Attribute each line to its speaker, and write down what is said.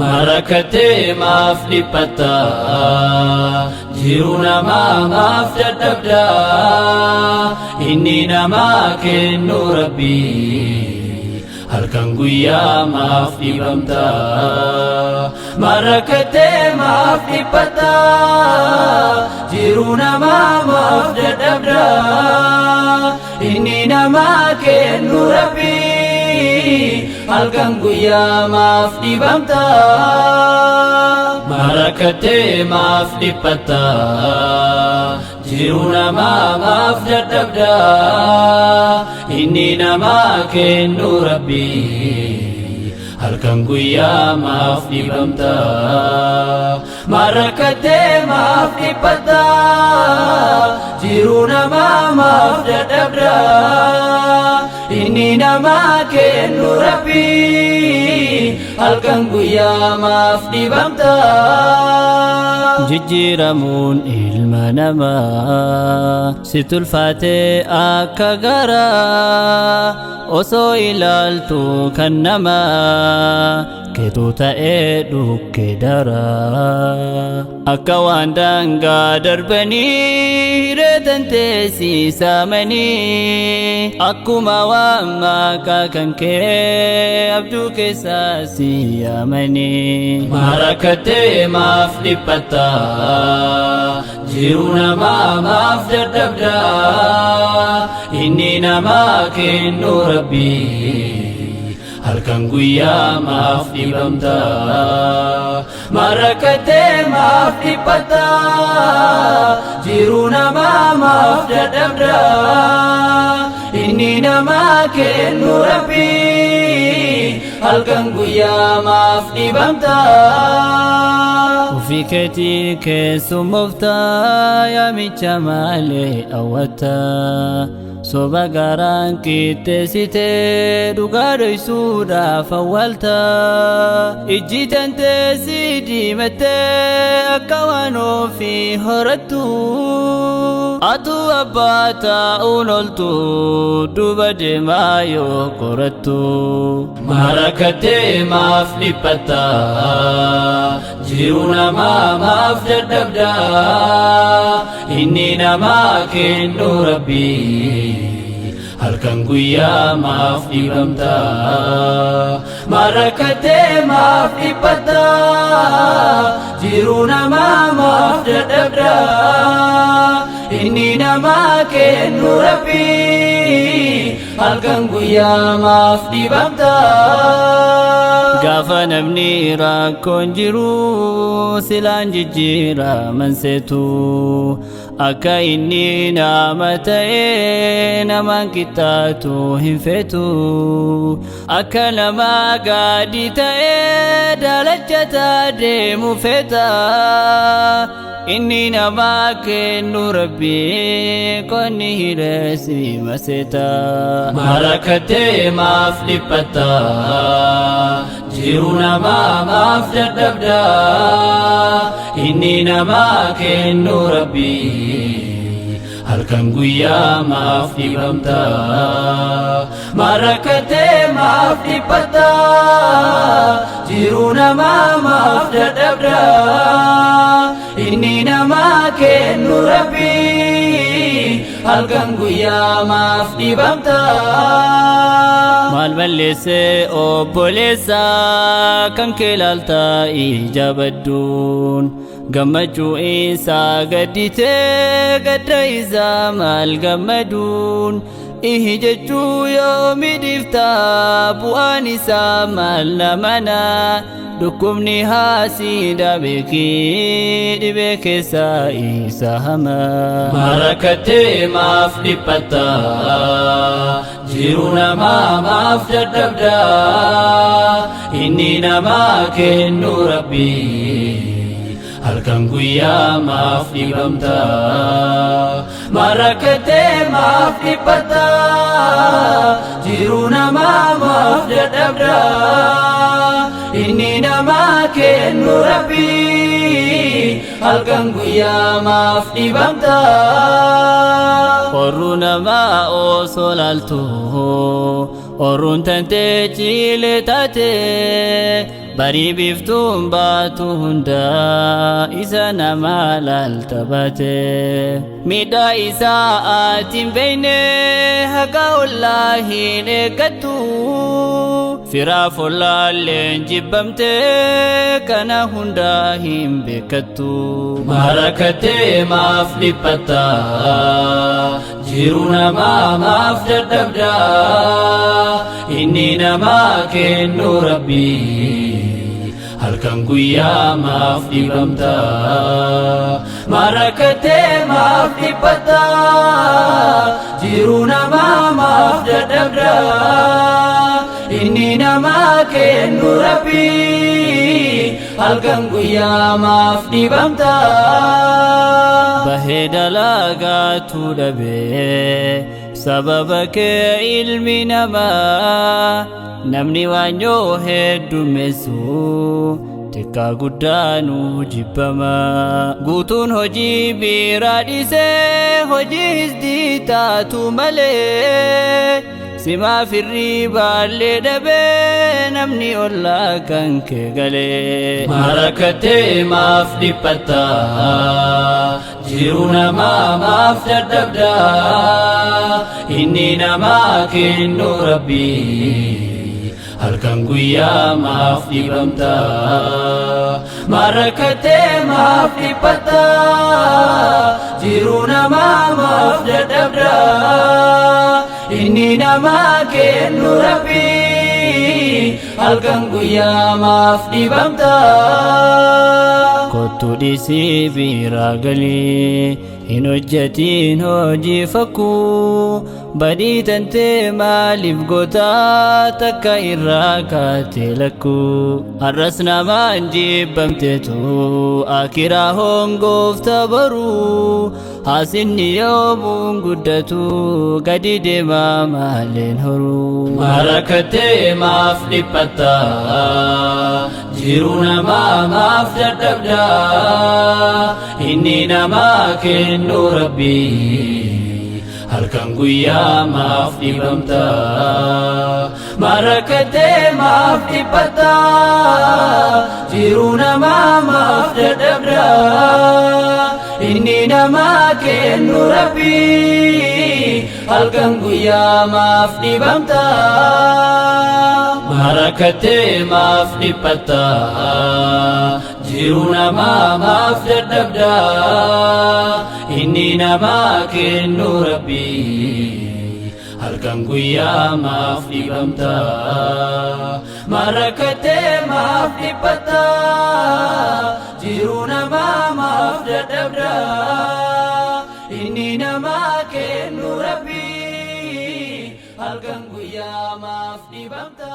Speaker 1: Marakatee maaf dhiphatta? Jiruu namaa maaf dadhabda? Inni namaa kennu Rabbii, halkan guyyaa maaf dhibamta? Marakatee maaf dhiphatta? Jiruu namaa maaf dadhabda? Inni namaa kennu Rabbii, halkan guyyaa maaf dhibamta? Marakatee maaf dhiphatta? Jiruu namaa maaf dadhabda? Inni namaa kennu Rabbii, halkan guyyaa maaf dhibamta? Marakatee maaf dhiphatta? Jiruu namaa maaf dadhabda? Inni namaa kennu Rabbii, halkan guyyaa maaf dhibamta?
Speaker 2: Jijjiiramuun ilma namaa si tulfaatee akka garaa, osoo ilaaltu kan namaa keetuu ta'ee dhukkee daraa. Akka waan daangaa darbanii hireetan teessisamanii, akkuma waan maqaa kan kee abjuu keessaa si yaamanii.
Speaker 1: Marakatee maaf dhiphatta? Jiruu namaa maaf dadhabda? Inni namaa kennu Rabbii, halkan guyyaa maaf dhibamta? Marakatee maaf dhiphatta? Jiruu namaa maaf dadhabda? Inni namaa kennu Rabbii, halkan guyyaa maaf dhibamta?
Speaker 2: Ofii keetii keessummooftaa yaamicha malee hawwata. Soba garaan qixxeessitee dhugaa dhoysuudhaaf awwaalta. Ijji tanteessi diimattee akka waan ofii horattu. Atu abbaa taa'uun oltu duuba deemaa yoo qorattu.
Speaker 1: Marakatee maaf dhiphatta? Jiruu namaa maaf dadhabda? Inni namaa kennu Rabbii, halkan guyyaa maaf dhibamta? Marakatee maaf dhiphatta? Jiruu namaa maaf dadhabda? Inni namaa kennu Rabbii, halkan guyyaa maaf dhibamta?
Speaker 2: Gaafa namni rakkoon jiru silaan jijjiiraman seetu, akka inni nama ta'ee namaan qixxaatu hin feetu. Akka nama gaadii ta'ee daalachataa deemu feeta. Inni namaa kennu Rabbii, qonni hireessi maseeta.
Speaker 1: Marakatee maaf dhiphatta? Jiruu namaa maaf dadhabda? Inni namaa kennu Rabbii, halkan guyyaa maaf dhibamta? Marakatee maaf dhiphatta? Jiruu namaa maaf dadhabda? Inni namaa kennu Rabbii, halkan guyyaa maaf dhibamta?
Speaker 2: Maal balleessee obboleessa kan kee ilaalta ija badduun? Gammachuu isaa gadditee gadda isaa maal gammaduun? Ihi jechuu yoomi dhiifta? Bu'aan isaa maal namana? Dhukkubni haasiidha beekii, dhibee keessaa isa hamaa.
Speaker 1: Marakatee maaf dhiphatta? Jiruu namaa maaf dadhabda? Inni namaa kennu Rabbii, halkan guyyaa maaf dhibamta? Marakatee maaf dhiphatta? Jiruu namaa maaf dadhabda? Inni namaa kennu Rabbii, halkan guyyaa maaf dhibamta?
Speaker 2: Qorru namaa osoo laaltu Oruun tantee ciilee taate barii biiftuun baatu hundaa isa nama laalta baate. Miidhaa isaa ati hin beekne haqa ollaa hin eeggattu. Firaaf ollaalleen jibbamte kana hundaa hin beekattu.
Speaker 1: Marakatee maaf dhiphatta? Jiruu namaa maaf dadhabda? Inni namaa kennu Rabbi, halkan guyyaa maaf dhibamta? Marakatee maaf dhiphatta? Jiruu namaa maaf dadhabda? Inni namaa kennu Rabbi, halkan guyyaa maaf dhibamta?
Speaker 2: Bahee dalaagaatu dhabee sababa kee ilmi namaa namni waanyoo heddummeessu xiqqaa guddaanuu jibbama. Guutuun hojii biraa dhiisee hojii hisdii taatu malee simaa firrii baallee dhabee namni ollaa kan kee galee.
Speaker 1: Marakatee maaf dhiphatta? Jiruu namaa maaf dadhabda? Inni namaa kennu Rabbi, halkan guyyaa maaf dhibamta? Marakatee maaf dhiphatta? Jiruu namaa maaf dadhabda? Inni namaa kennu Rabbi, halkan guyyaa maaf dhibamta?
Speaker 2: Kottu dhiisii biraa galii hin hojjetiin hojii fakkuu badii tantee maaliif gootaa takka irraa kaatee lakkuu. Har'as namaan jibbamteetu akiraa hongoofta baruu haasinni yoomuun guddatu gadi deemaa maaleen horuu.
Speaker 1: Marakatee maaf dhiphatta? Jiruu namaa maaf dadhabda? Inni namaa kennu Rabbi, halkan guyyaa maaf dhibamta? Marakatee maaf dhiphatta? Jiruu namaa maaf dadhabda? Inni namaa kennu Rabbi, halkan guyyaa maaf dhibamta? Marakatee maaf dhiphatta? Jiruu namaa maaf dadhabda? Inni namaa kennu Rabbi, halkan guyyaa maaf dhibamta? Marakatee maaf dhiphatta? Jiruu namaa maaf dadhabda? Inni namaa kennu Rabbi, halkan guyyaa maaf dhibamta?